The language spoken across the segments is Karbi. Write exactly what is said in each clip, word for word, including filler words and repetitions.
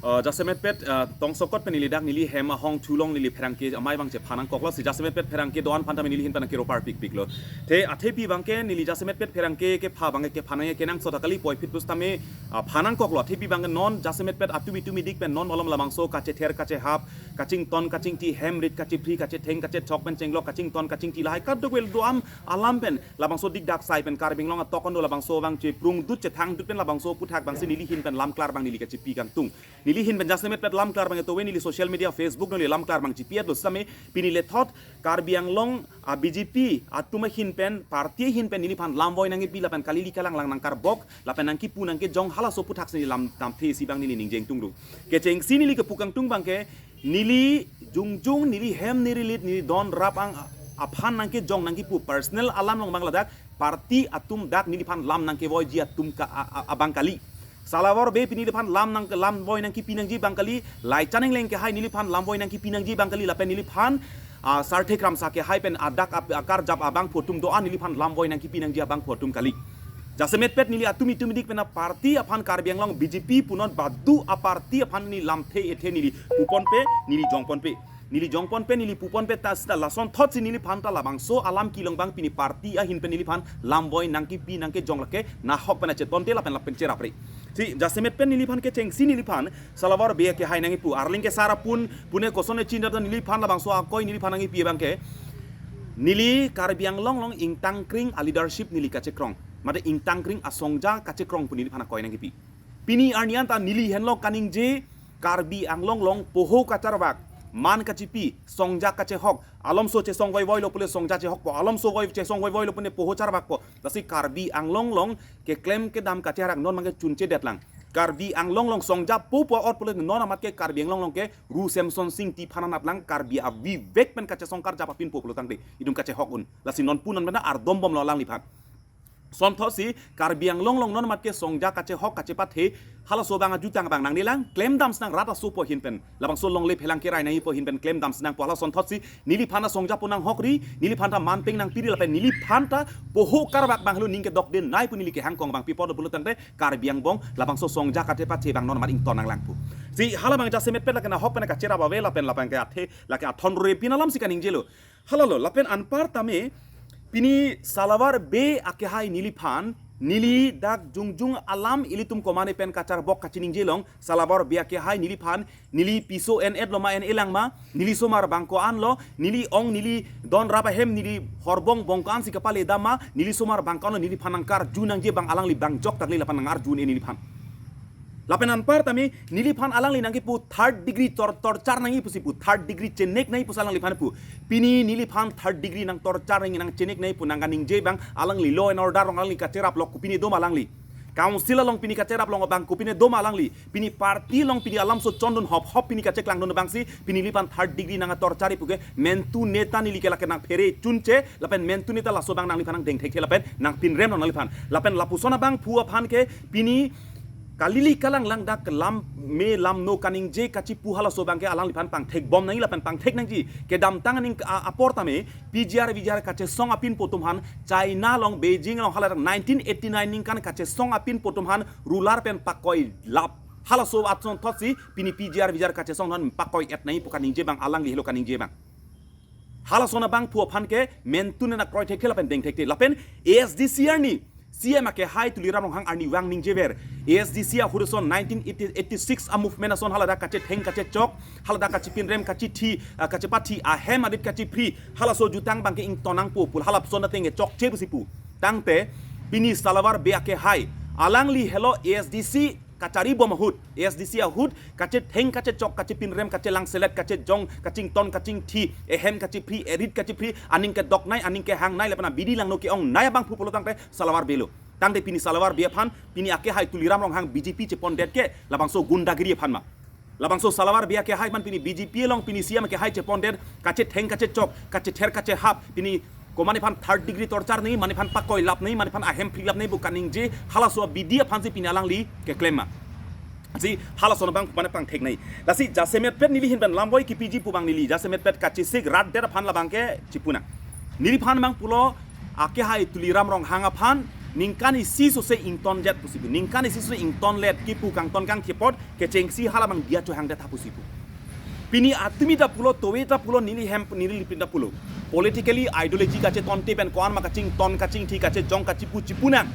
Uh, jasemetpet uh, tongsokot pen neli dak neli hem ahong thulong neli pherangke amei abang chephan nangkoklo si jasemetpet pherangke do-an aphan tame neli ahin pen kero parpikpiklo. Te athepi abangke neli jasemetpet pherangke kepha abangke kephan nangji kenangsot akali puvoiphit pusitame uh, phan nangkoklo. Athepi abangke non jasemetpet atum itum idik pen non malom labangso kachether kachehap, kachington kachingthi, hem rit kachephri, kachetheng kachechok pen chenglok kachington kachingthi lahai kadokave do-an alam pen labangso dikdak sai pen Karbi Anglong atok an do labangso abang cheprungdut chethangdut pen labangso aphuthak abangsi neli ahin pen lamklar abang neli kachepi kangtung. Neli ahin pen jasemetpet lamklar abang etowe neli social media Facebook neli lamklar abang chepi-etlo sitame pini lethot Karbi Anglong a B J P atum ahin pen party ahin pen neliphan lamvoi nangkepi lapen kalili kalanglang nangkarbok lapen nangkepu nangkejong halaso aphuthak si neli lam damthe isi abang neli ningjeng tungdung. Kechengsi neli kepu kangtung abangke neli jongjong neli hem neli rit neli don rap ang aphan nangkejong nangkepu personal alam along abang ladak party atum dak neliphan lam nangkevoiji atum ka a- a- abang kali. Salawar Bey pini neliphan lam nang lamvoi nangkepi nangji abang kali, Laichan Engleng akehai neliphan lamvoi nangkepi nangji abang kali lapen neliphan ah, Sarthe Kramsa akehai pen adak ap- akarjap abangphu atum do-an neliphan lamvoi nangkepi nangji abangphu atum kali. Jasemetpet neli atum itum idik pen aparty aphan Karbi Anglong B J P punon badu aparty aphan neli lamthe ethe neli puponpe neli jongponpe. Neli jongponpe neli puponpe ta sita lasonthotsi neliphan ta labangso alam kelong abang pini party ahin pen neliphan lamvoi nangkepi nangkejong lake nahok pen achetonte lapen lapen cherapre. Si jasemetpet neliphan kechengsi neliphan Salawar Bey akehai nangkepu arleng ke sara pun pune koson e chinda neliphan labangso akoi neliphan nangkepi abangke neli Karbi Anglong along ingtangkring a leadership neli kachekrong. Mate ingtangkring asongja kachekrong pu neliphan akoi nangkepi. Pini arni anta neli henlo kaningje Karbi Anglong along poho kacharvak, man kachepi, songja kachehok, alomso chesong voivoilo pule songja chehokpo, alomso voi chesong voivoilo pune poho charvakpo. Lasi Karbi Anglong along keklem kedam kacherak non abangke chunchedetlang. Karbi Anglong along songja popo ot pule non amat ke Karbi Anglong along ke Ru Semson Sing Ingti aphan anatlang Karbi avivek pen kachesong karjap apinpo pulotangte itum kachehok un. Lasi non punon bena ardombomlo alangliphan. Sonthotsi Karbi Anglong along non amat ke songja kachehok kachepathe halaso abang ajutang abang nangnelang klemdam sinang rat asopo ahin pen. Labangso longle phelang kerai nangjipo ahin pen klemdam sinangpo hala sonthotsi neliphan asongja pu nanghokri, neliphan ta manpeng nangpiri lapen neliphan ta poho karvak abang helo ning kedokdenei pu neli kehangkong abang pi apotlo pulotangte Karbi angbong labangso songja kachepathe abang non amat ington nanglangpo. Si hala abang jasemetpet lake nahok pen kacherap ave lapen lapen ke athe lake athon rore pin alamsi kaningjelo. Halalo lapen anpar tame pini Salawar Bey akehai neliphan neli dak jongjong alam ilitum komane pen kacharbok kachiningjelong Salawar Bey akehai neliphan neli piso en-etlo ma en-elang ma neli somar abang ko-anlo neli ong neli don rap ahem neli horbong bong ko-ansi kapaledam ma neli somar abang ko-anlo neliphan nangkarju nangji abang alangli abang joktakle lapen nangarju un-e neliphan. Lapen anpar tame neliphan alangli nangkepu third degree tor torture nangji pusi pu third degree chenek nangji pusi alangliphan pu. Pini neliphan third degree nang torture nangji nang chenek nangji pu nangkaningje abang alangli law and order along alangli kacherap lok kopine doma alangli. Council along pini kacherap long abang kopine doma alangli. Pini party along pini alamso chondun hop hop pini kacheklangdun abangsi pini neliphan third degree nang torture puke mentu neta neli ke lake nangphere chunche lapen mentu neta laso abang nangliphan nangdeng thekthe lapen nangpinrem long nangliphan. Lapen lapuson abangphu aphan ke pini kalili kalanglang dak lam me lam no kaningje kachipu halaso abangke alangliphan pangthekbom nangji lapen pangthek nangji kedamtang aning a- apor tame P G R V G R kachesong apinpo atum aphan China along Beijing along hala dak nineteen eighty-nine ningkan kachesong apinpo atum aphan ruler pen pakoilap halaso asonthotsi pini P G R V G R kachesong aphan pakoiet nangji pu kaningje abang alangli helo kaningje abang. Halason abangphu aphan ke mentu nena kroithekthe lapen dengthekthe lapen A S D C arni C M akehai Tuliram Ronghang arnivang ningjever A S D C ahut ason nineteen eighty-six a movement ason haladak kachetheng kachechok haladak kachepinrem kachethi ah, kachepathi ahem arit kachephri halaso jutang abangke ington nangpo pu halason ateng chokche pusi pu. Tangte pini Salawar Bey akehai alangli helo A S D C kacharibom ahut A S D C ahut kachetheng kachechok kachepinrem kachelang selet kachejong kachington kachingthi ehem kachephri erit kachephri aning kedoknei aning kehangnei lapen abidi langno ke-ongnei abangphu pulotangte Salawar Bey lo. Tangte pini Salawar Bey aphan pini akehai Tuliram Ronghang B J P chepondet ke labangso gundagiri aphan ma. Labangso Salawar Bey akehai aphan pini B J P along pini C M akehai chepondet kachetheng kachechok kachether kachehap pini komane aphan third degree torture nangji mane aphan pakoilap nangji mane aphan ahem phrilap nangji pu kaningje halaso abidi aphansi pini alangli keklem ma. Si halason abang mane pangthek nangji. Lasi jasemetpet neli ahin pen lamvoi kipiji pu abang neli jasemetpet kachesik rat det aphan labangke chipu nang. Neliphan abang pulo akehai Tuliram Ronghang aphan Ningkan isi sose ingtonjet pusi pu. Ningkan isi sose ingtonlet kipu kangton kangthepot kechengsi halabang diya chohangdet ha pusi pu. Pini atumi ta pulo, towe ta pulo, neli hem, neli lipin ta pulo. Politically ideology kachetonte pen ko-an ma kachington kachingthi kachejong kachipu chipunang.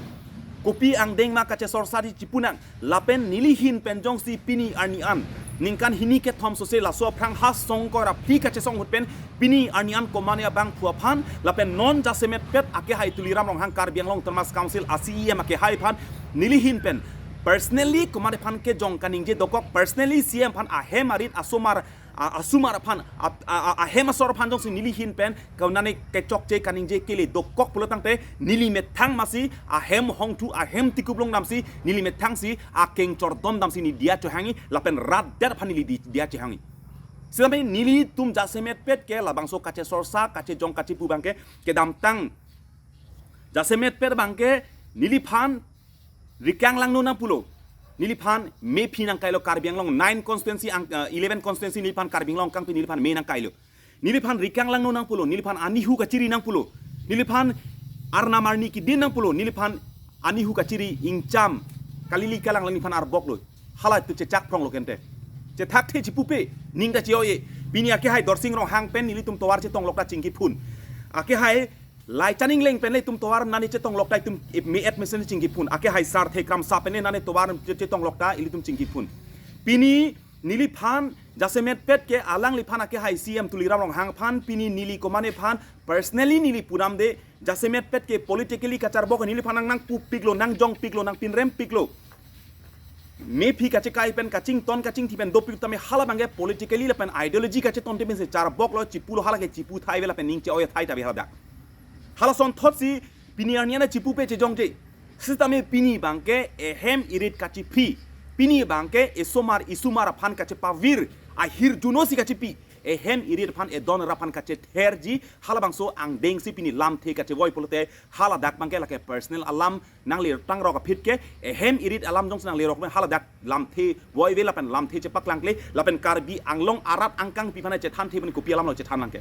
Kopi angdeng ma kachesorsa di chipunang. Lapen neli ahin pen jongsi pini arni an ningkan hini kethom sose laso aphrang ha song koi ra phli kachesong ahut pen pini arni an komane abangphu aphan lapen non jasemetpet akehai Tuliram Ronghang, Karbi Anglong Autonomous Council a C E M akehai aphan neli ahin pen personally komane aphan kejong kaningje dokok, personally C E M aphan ahem arit asomar, a-, asomar aphan, a-, a-, a-, ahem asor aphan jongsi neli ahin pen konane kechokche kaningje kele dokok pulo tangte neli methang masi ahem hongthu ahem tikup longdamsi neli methangsi akeng chordom damsi neli diya chohangji lapen rat det aphan neli di-, diya chohangji. Sitame nelitum jasemetpet ke labangso kachesorsa kachejong kachipu abangke kedamtang jasemetpet abangke neliphan rikang langno nangpulo. Neliphan mephi nangkailo, Karbi Anglong nine constituency ang, eh, eleven constituency neliphan Karbi Anglong kangpi neliphan me nangkailo. Neliphan rikang langno nangpulo, neliphan anihu kachiri nangpulo, neliphan arnam arni kidin nangpulo, neliphan anihu kachiri ingcham kalili kalang neliphan arboklo. Hala tu chechak phronglo kente. Chethakthe chipupe, ning ta che-o-e. Pini akehai Dorsing Ronghang pen nelitum tovar chetonglok ta chingkiphun. Akehai Laichan Engleng pen le itum tovar nani chetonglok ta itum me-et mesen chingkiphun. Akehai Sarthe Kramsa pen le nani tovar che-, chetonglok ta ilitum chingkiphun. Pini neliphan jasemetpet ke alangliphan akehai C E M Tuliram Ronghang aphan pini neli komane aphan personally neli pudamde jasemetpet ke politically kacharbok neliphan nang nangpupiklo, nangjongpiklo, nangpinrempiklo. Mephi kachekai pen kachington kachingthi pen dopik tame hala abangke politically lapen ideology kachetonte pensi charboklo, chipulo, hala ke chipu thai ave lapen ning che-o-e thai ta ave hala dak. Hala asonthotsi pini arni an chipupe chejongje. Sitame pini abangke ehem irit kachiphi. Pini abangke esomar esomar aphan kachepavir, ahirjuno si kachipi. Ehem irit aphan, edon ra aphan kachetherji, halabangso angdengsi pini lamthe kachevoi pulote, hala dak abangke lake personal alam nanglertang rok aphi ke, ehem irit alam jongsi nanglerok pen hala dak lamthe voi ave lapen lamthe chepaklangkle, lapen Karbi Anglong arat angkangpi aphan chethanthe pen kopi alamlo chethan nangke.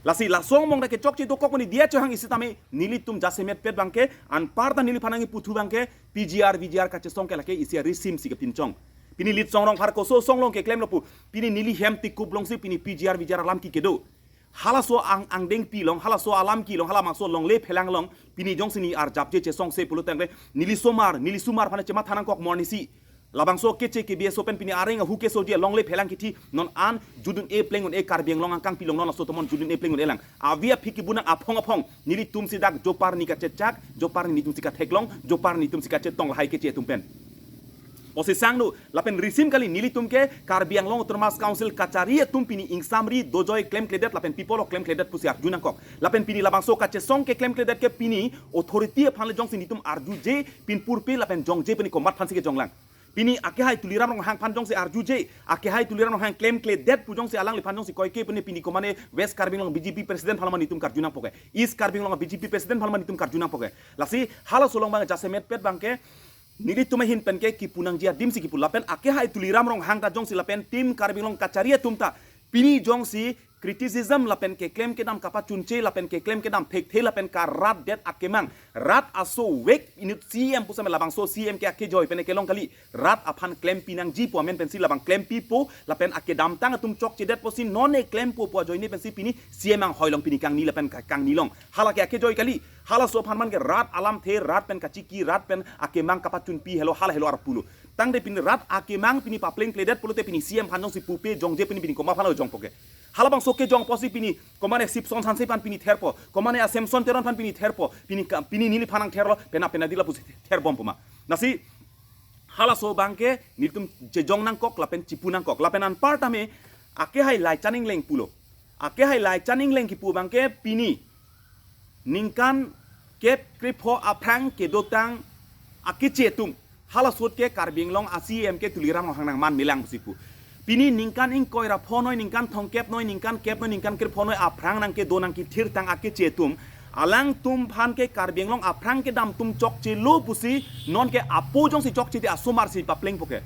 Lasi laso among dak kechokche dokok pen diya chohangji sitame nelitum jasemetpet abangke anparta neliphan nangkiputhu abangke P G R, V G R kachesong ke lake isi arisim si kepinchong. Pini Litsong Rongphar koso songlong keklemlo pu. Pini neli hem tikup longsi pini P G R, V G R alam ke kedo. Halaso ang, angdengpi along, halaso alam kelong, halabangso longle phelang along, pini jongsi neli arjapje chesongse pulo tangte, neli somar, neli somar aphan chematha nangkok morning si. Labangso keche ke B S O pen pini areng ahu keso dia longle phelang kithi non an judun-e pleng un-e Karbi Anglong angkangpi along non laso tomon judun-e pleng un-e lang. Avi aphi kibunang aphong aphong nelitum si dak jopar ni kachechak, jopar ni netum si katheklong, jopar ni netum si kachetong lahai keche atum pen. Posisang nu, lapen risim kali nelitum ke Karbi Anglong Autonomous Council kachari atum pini ingsamri dojoi klemkledet lapen pipolo klemkledet pusi arju nangkok. Lapen pini labangso kachesong keklemkledet ke pini authority aphan le jongsi netum arjuje pinpurpe lapen jongje pini komat aphansi kejonglang. Pini akehai Tuliram Ronghang aphan jongsi arjuje, akehai Tuliram Ronghang klemkledet pu jongsi alangliphan jongsi koike pini pini komane West Karbi Anglong B J P president aphan ma netum karju nangpoke. East Karbi Anglong B J P president aphan ma netum karju nangpoke. Lasi halaso along abang jasemetpet abangke nelitum ahin pen ke kipu nangji adim si kipu lapen akehai Tuliram Ronghang ta jongsi lapen team Karbi Anglong kachari atum ta pini jongsi criticism lapen keklem kedam kapachunche lapen keklem kedam thekthe lapen karat det akemang rat aso vek inut C M pusitame labangso C M ke akejoi pen kelong kali rat aphan klempi nangji pu amen pensi labang klempipo lapen akedamtang atum chokchedet pusi non e klempo pu ajoine pensi pini C M anghoi along pini kangni lapen ka-, kangni along. Hala ke akejoi kali. Halaso aphan man ke rat alamthe, rat pen kachiki, rat pen akemang kapachunpi helo, hala helo arpulo. Tangte pini rat akemang pini paplengkledet pulote pini C M aphan jongsi pupe jongje pini pini komat aphan lo jongpoke. Halabangso kejong pusi pini komane Sipson Sanse aphan pini therpo, komane a Samson Teron aphan pini therpo, pini ka-, pini neliphan nangtherlo, pena pena dila pusi therbompo ma. Lasi halaso abangke netum chejong nangkok lapen chipu nangkok. Lapen anparta me akehai Laichan Engleng pulo. Akehai Laichan Engleng kipu abangke pini ningkan kep krepho aphrang kedotang akeche atum. Hala ahut ke Karbi Anglong a C M ke Tuliram Ronghang nangman melang pusi pu. Pini ningkan ingkoi ra phonoi, ningkan thomkep noi, ningkan kep noi, ningkan krepho noi aphrang nangkedo nangkethirtang akeche atum. Alangtum aphan ke Karbi Anglong aphrang kedam atum chokchelo pusi non ke apo jongsi chokchede asomar si paplengpoke.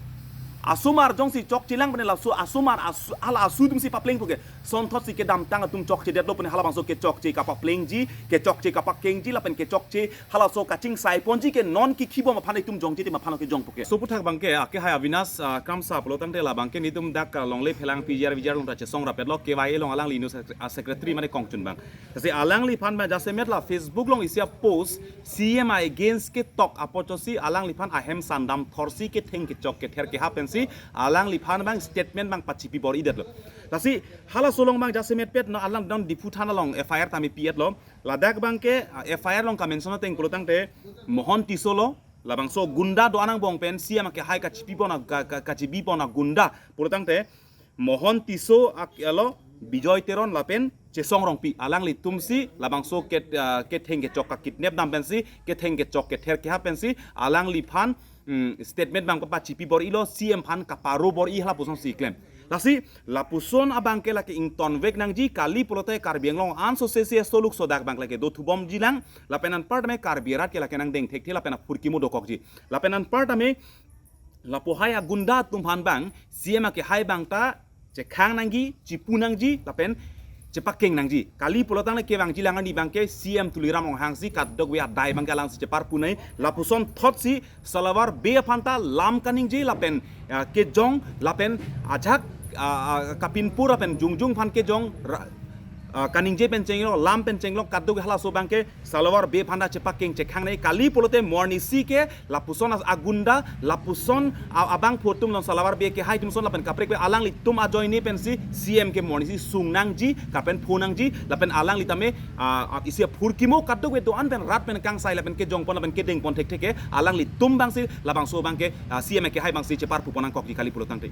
Asomar jongsi chokchelang pen laso asomar asu, hala asu atumsi paplengpo ke. Sonthotsi kedamtang atum chokchedetlo pen halabangso kechokche kapaplengji, kechokche kapakengji, lapen kechokche halaso kachingsaiponji ke non kikhibom aphan itum jongje tim aphan ke jongpo ke. So aputhak abangke, ah, kehai Avinash, ah, Kramsa pulo tangte labangke nelitum dak, ah, longle phelang P G R V G R along ta chesong rapetlo, K Y A along alangli news sec-, ah, secretary mane kongchun abang. Lasi alangliphan abang jasemet la Facebook along isi a-post C M against ketok apotsi alangliphan ahem sandam thorsi ketheng kechok kether keha pensi alangliphan abang statement abang pachipi bor-idetlo. Lasi halaso along abang jasemetpet non alang non Diphu thana along F I R tame pi-etlo. Ladak abangke, ah, F I R along ka-mention ateng pulo tangte Mohon Tisso lo, labangso gunda do-an angbong pen C M akehai kachipipon a-, ka, ka, kachibipon agunda pulo tangte Mohon Tisso ak-, alo Bijoy Teron lapen Chesong Rongpi, alanglitumsi labangso ke, ah, ketheng kechok ka-kidnap dam pensi, ketheng kechok kether keha pensi alangliphan, mm, statement abang pachipi bor-ilo, C M aphan kaparo bor-i halapusonsi klem. Lasi lapuson abangke lake ingtonvek nangji, kali pulote Karbi Anglong anso sesi soluk sodak abang lake dothubomjilang, lapen anparta me Karbi arat ke lake nangdeng thekthe lapen aphurkimo dokokji. Lapen anparta me lapu hai agunda atum aphan abang C M akehai abang ta chekhang nangji, chipu nangji, lapen chepakeng nangji. Kali pulo tangte kevangjilang arni abangke C M Tuliram Ronghangsi kadokave adai abangke alangsi cheparpunai, lapuson thotsi Salawar Bey aphan ta lam kaningje lapen, ah, kejong lapen ajak, ah, ah, kapinpur lapen jongjong aphan kejong ra-, ah, kaningje pen chenglok, lam pen chenglok, kadokave halaso abangke Salawar Bey aphan ta chepakeng chekhangnei, kali pulote morning si ke lapuson as-, agunda, lapuson a-, abangphu atum along Salawar Bey akehai atumson lapen kaprek pen alanglitum ajoine pensi C M ke morning si sung nangji, kapen phu nangji, lapen alangli tame, ah, ah, isi aphurkimo kadokave do-an pen rat pen kangsai lapen kejongpon lapen kedengpon thekthe ke alanglitum abangsi labangso abangke, ah, C M akehai abangsi cheparpupon nangkokji kali pulo tangte.